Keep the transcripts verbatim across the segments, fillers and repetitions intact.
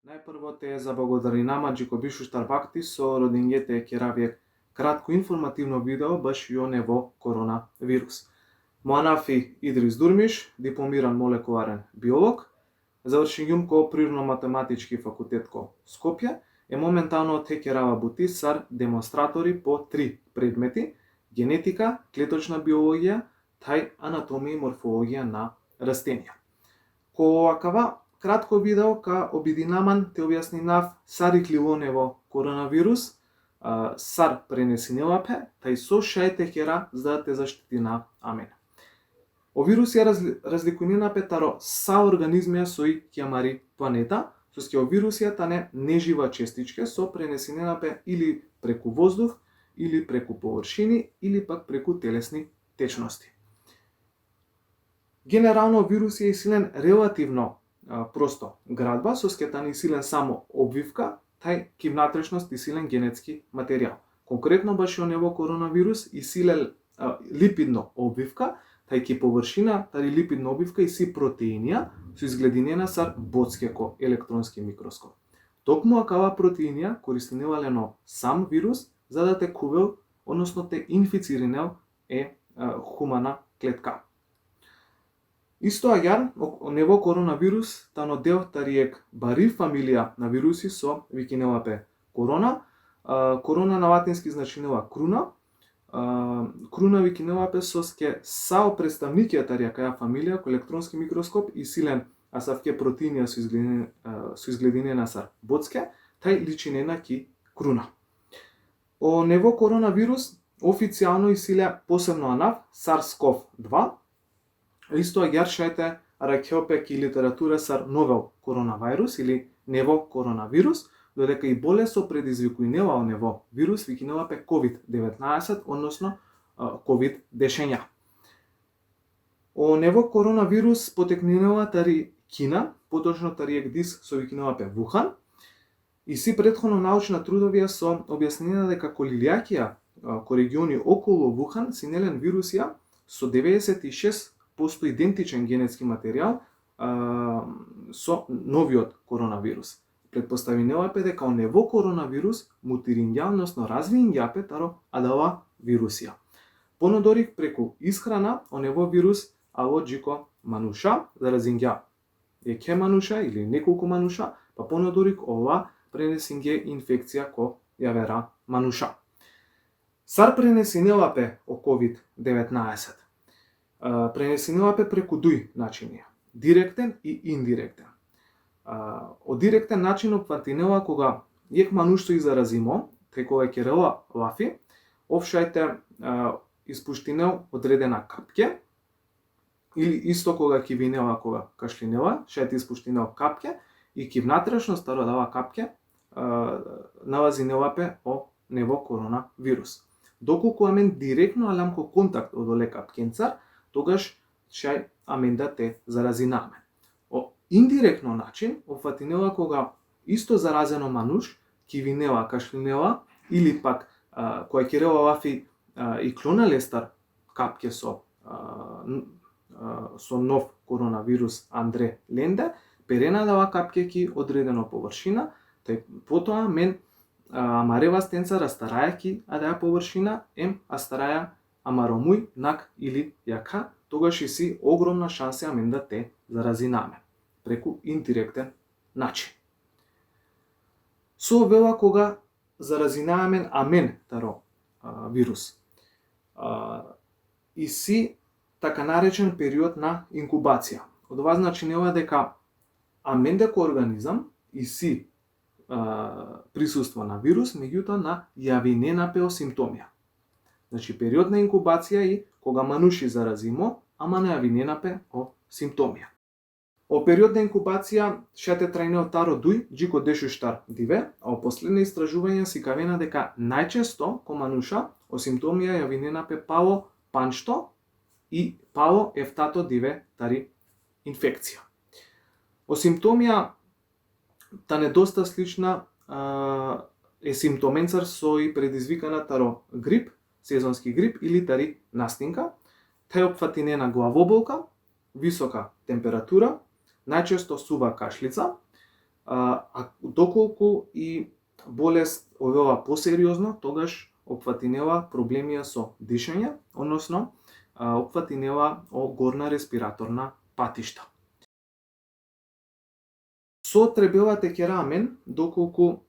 Najprvo te zablagodarinama dži ko bišuštar vakti so rodingje te kerav jekh kratko informativno video bašo nevo koronavírus. Mo anav i Idris Durmiš, diplomirani molekularen biolog, završingjum ko Prirodno-matematički fakultet ko Skopje, e momentalno te kerava buti sar demonstratori po tri predmeti: genetika, kletočna biologija, thaj anatomija i morfologija na rastenija. Ko akava kratko video ka obidinav man te objasninav sar iklilo nevo koronavírus, a, sar prenesinela pe, thaj so šaj te kera za da te zaštitina amen. O vírusija razli-, razlikunena pe taro sa organizmija soj ki amari planeta, soske o vírusija tane neživa čestičke so prenesinena pe ili preku vozduh, ili preku površini, ili pak preku telesni tečnosti. Generalno, vírusija isi len relativno, a, prosto gradba, soske tani isi len samo obvivka, thaj ki vnatrešnost isi len genetski materijal. Konkretno bašo nevo koronavírus isi len, a, lipidno obvivka, thaj ki površina tari lipidno obvivka isi proteinija, so izgledinena sar bocke ko elektronski mikroskop. Tokmu akala proteinija koristinela len o sam vírus, za da te khuvel, odnosno te inficirinel e, a, humana kletka. Isto agjaar, o, o nevo koronavírus tano del tari jekh bari familija na vírusi so vikinela pe korona. A, korona na latinski značinela kruna. A, kruna vikinela pe soske sa o pretstavnikija tari akaja familija ko elektronski mikroskop isi len asavke proteinija so izgledine-, a, so izgledinena sar bocke, thaj ličinena ki kruna. O nevo koronavírus oficijalno isi le posebno anav SARS-CoV dva, isto agjaar šaj te arakhel pe ki literatura sar novel koronavírus ili nevo koronavírus, dodeka i bolest so predizvikujnela o nevo vírus vikinela pe COVID devetnaeset, odnosno, a, COVID dešenja. O nevo koronavírus potekninela tari Kina, potočno tari jekh dis so vikinela pe Wuhan. Isi prethodno naučna trudovija so objasninena deka koliljakija, a, ko regioni okolu Wuhan sine len vírusija so devedeset i šest posto identičen genetski materijal, a, so noviot koronavírus. Pretpostavinela pe deka o nevo koronavírus mutiringja, odnosno razvingja pe taro adala vírusija. Ponodori preku ishrana o nevo vírus alo dži ko manuša, zarazingja jekhe manuša ili nekoliko manuša, pa ponodori ola prenesingje infekcija ko javera manuša. Sar prenesinela pe o COVID devetnaeset? A, prenesinela pe preku duj načinija: direkten i indirekten. A, o direkten način opfatinela koga jekh manuš so i zarazimo, te koga kerela lafi, ov šaj te, a, ispuštinel odredena kapke, ili isto koga kivinela, koga kašlinela, šaj te ispuštinel kapke, i ki vnatrešnost taro adala kapke, a, nalazinela pe o nevo koronavírus. Dokolku amen direktno aljam ko kontakt odole kapkencar, togaš šaj amen da te zarazina amen. O indirektno način opfatinela koga isto zarazeno manuš kivinela, kašlinela, ili pak, a, koga kerela lafi, a, iklona lestar kapke so, a, n-, a, so nov koronavírus andre lende, perena adala kapke ki odredeno površina, te potom amen, a, amare vastencar astaraja ki adaja površina, em astaraja amaro muj, nak ili jakha, togaš isi ogromna šansa amen da te zarazina amen preku indirekten način. So ovela koga zarazina amen, amen taro, a, vírus? A, isi така наречен период на инкубација. Одова значинела дека аменде ко организам isi, a, prisustvo na vírus, međutim na javinena pe o simptomija. Znači, period na inkubacija i koga manuši zarazimo, ama na javinena pe o simptomija. O period na inkubacija šaj te trajnel taro duj dži ko dešuštar dive, a o posledna istražuvanja sikavena дека najčesto ko manuša o simptomija javinena pe palo pandžto i palo eftato dive tari инфекција. O simptomija tane dosta slična, a, e simptomencar so i predizvikana taro grip, сезонски грип или tari nastinka, thaj opfatinena glavobолка, висока температура, најчесто сува кашлица, А, а доколку и болест овела посериозно, тогаш опфатинела проблемија со дишење, односно, а, опфатинела о горна респираторна патишта. Со требела те кера амен, доколку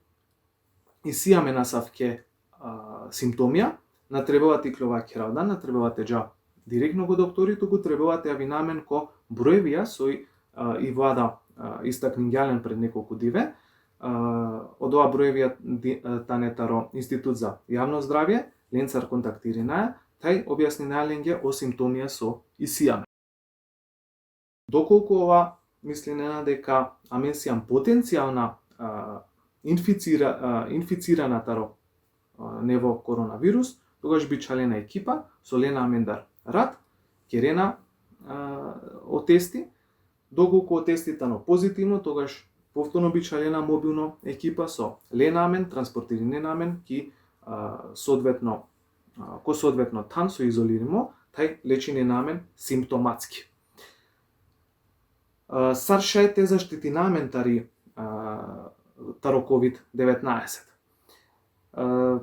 исијаме на савке, а, симптомија, на требела те иклова кералдан, на требела те џа директно го доктори, туку требела те јави на амен ко броевија сој, а, и влада, а, истакнинѓален пред неколку диве. А, од ова броевија ди-, а, тане таро Институт за јавно здравје, ленцар контактиринаја, тај објаснина ленге о симптомија со исијаме. Доколку ова мислинена дека амен сијам потенцијална, а, инфицира-, а, инфицирана таро, а, нево коронавирус, тогаш би чалена екипа, со лена амен дар рад, керена, а, о тести, доколку о тести тано позитивно, тогаш повторно би чалена мобилно екипа со лена амен, транспортиринена амен ки, а, соодветно, а, ко соодветно тан со изолиримо, тај лечинена амен симптоматски. А, сар шај те заштитина амен тари, а, таро ковид деветнаесет. А,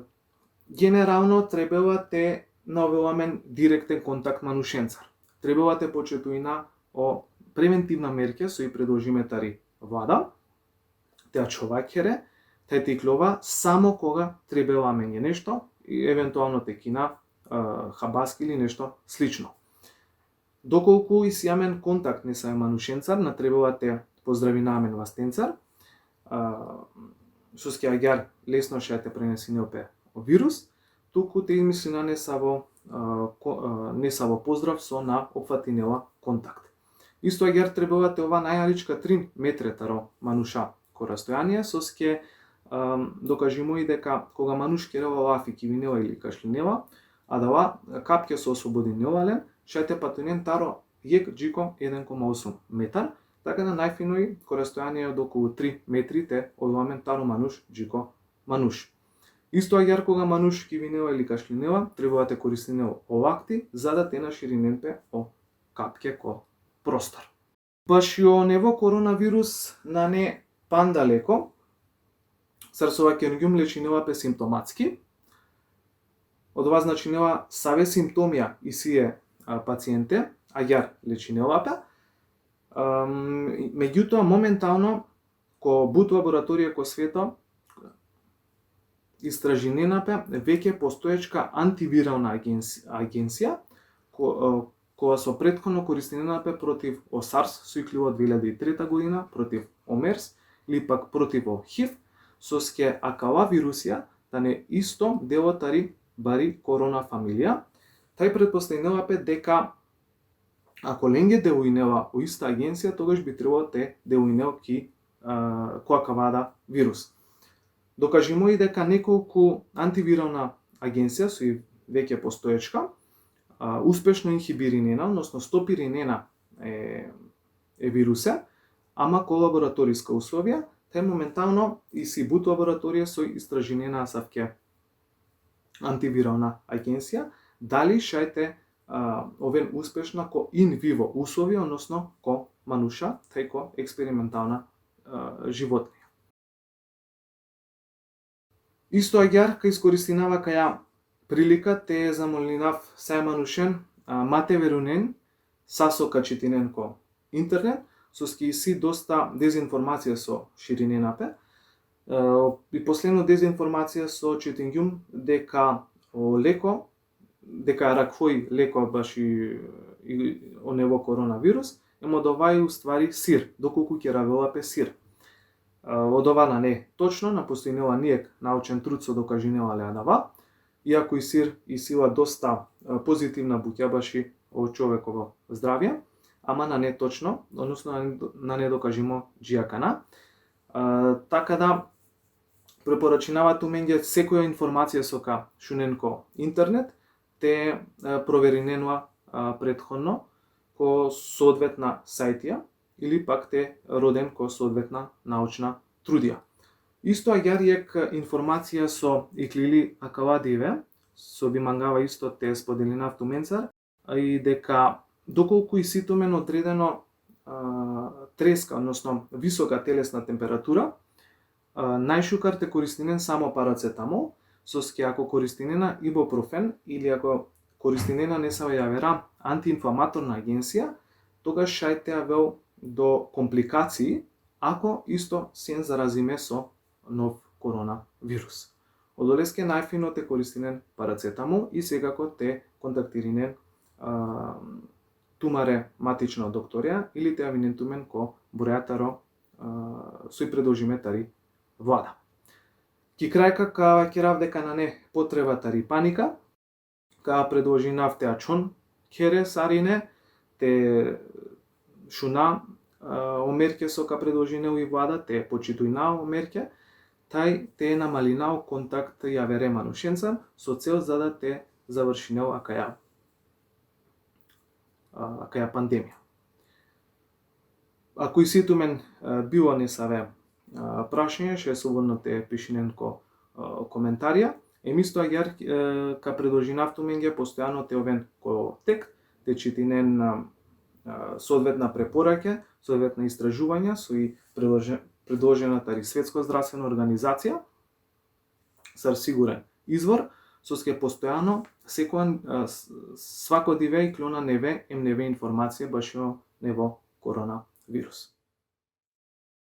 генерално требела те на овел амен директен контакт манушенцар. Требела те почетуина о превентивна мерке со и предложиме тари влада, те ачова кере, тај те иклова само кога требела амен е нешто, и евентуално те кина, а, хабаски или нешто слично. Доколку исијамен контакт несаве манушенцар, на требела те поздравина амен вастенцар, а, соски аѓар лесно шај те пренесине опе о вирус, туку те измислина несаво, а, ко-, а, несаво поздрав со на опфатинела контакт. Исто аѓар требела те ова најаличка три метре таро мануша ко растојание, соски, а, докажимо и дека кога мануш керела лафи, кивинела или кашлинела, а дава капке со ослободинела лен, шај те патунен таро јек џико еден кома осум метар, така да најфино и ко растојание од околу три метри те овел амен таро мануш џико мануш. Исто аѓар кога мануш кивинела или кашлинела, требела те користинел о лакти, за да те наширинен пе о капке ко простор. Баши о нево коронавирус нане панда леко, сар со вакенгјум лечинела пе симптоматски. Од ова значинела саве симптомија исие, а, пациенте, аѓар лечинела пе. Ам, меѓутоа, моментално, ко бут лабораторија ко свето, истражинена пе веќе постоечка антивирална агенци-, агенција, ко-, а, која со претходно користинена пе против о сарс, со иклива од две илјади и трета година, против о мерс, или пак против о хив, соски акава вирусија тане исто дело тари бари корона фамилија, тај претпоставинела пе дека ако ленге делуинела о иста агенција, тогаш би требало те делуинел ки, а, ко акава да вирус. Докажимо и дека неколку антивирална агенција со и веќе постоечка, а, успешно инхибиринена, односно стопиринена е, е вирусе, ама ко лабораториска условија, тај моментално и си бут лабораторија со истражинена асавке антивирална агенција, дали шај те, а, овен успешна ко ин виво условија, односно ко мануша, тај ко експериментална, а, животнија. Исто аѓар ка искористинава каја прилика те замолинав сај манушен, а, ма те верунен са со ка читинен ко интернет, соски иси доста дезинформација со ширинена пе. Е, и последно дезинформација со читингјум дека о леко, дека ракхој леко баш и, и о нево коронавирус, емо дова и уствари сир, доколку ќе равела пе сир. Е, од ова на не точно, на постоинела нијек научен труд со докажинела ле адава, иако и сир и сила доста, е, позитивна буќа баш и о човеково здравје, ама на не точно, односно на не-, на недокажимо џиакана. Е, така да, препорачинава туменге секоја информација со ка шунен ко интернет, те, е, провериненуа, е, претходно ко соодветна сајтија или пак те роден ко соодветна научна трудија. Исто аѓар јек информација со иклили акала диве, со би мангава исто те споделинав туменцар, а и дека доколку и си тумен одредено, а, треска, односно висока телесна температура, а, најшукар те користинен само парацетамол, соски ако користинена ибупрофен или ако користинена несава јавера антиинфламаторна агенција, тогаш шај те јавел до компликации, ако исто сиен заразиме со нов коронавирус. Одолеска најфино те користинен парацетамол и секако те контактиринен, а, тумаре матична докторија или те јавинен тумен ко бројатаро, а, сој предложиме тари влада. Ки крајка ка вакерав дека нане потреба тари паника, ка предложинав те ачон кере сарине, те шуна, а, о мерке со ка предложине и влада, те почитујна о мерке, тај те намалина о контакт јавере манушенца со цел за да те завршинел акаја, а, акаја пандемија. Ако иси тумен, а, било несаве, а, прашање, ше слободно те пишинен ко, а, коментарија. Е исто агјар, а, ка предложинав туменге постојано те овен ко тек, те читинен, а, а, соодветна препораке, соодветна истражувања, со и предложе-, предложена тари Светска здравствена организација, сар сигурен извор, соски постојано, секој, а, с-, свако диве и клона неве, ем неве информација баш о нево коронавирус.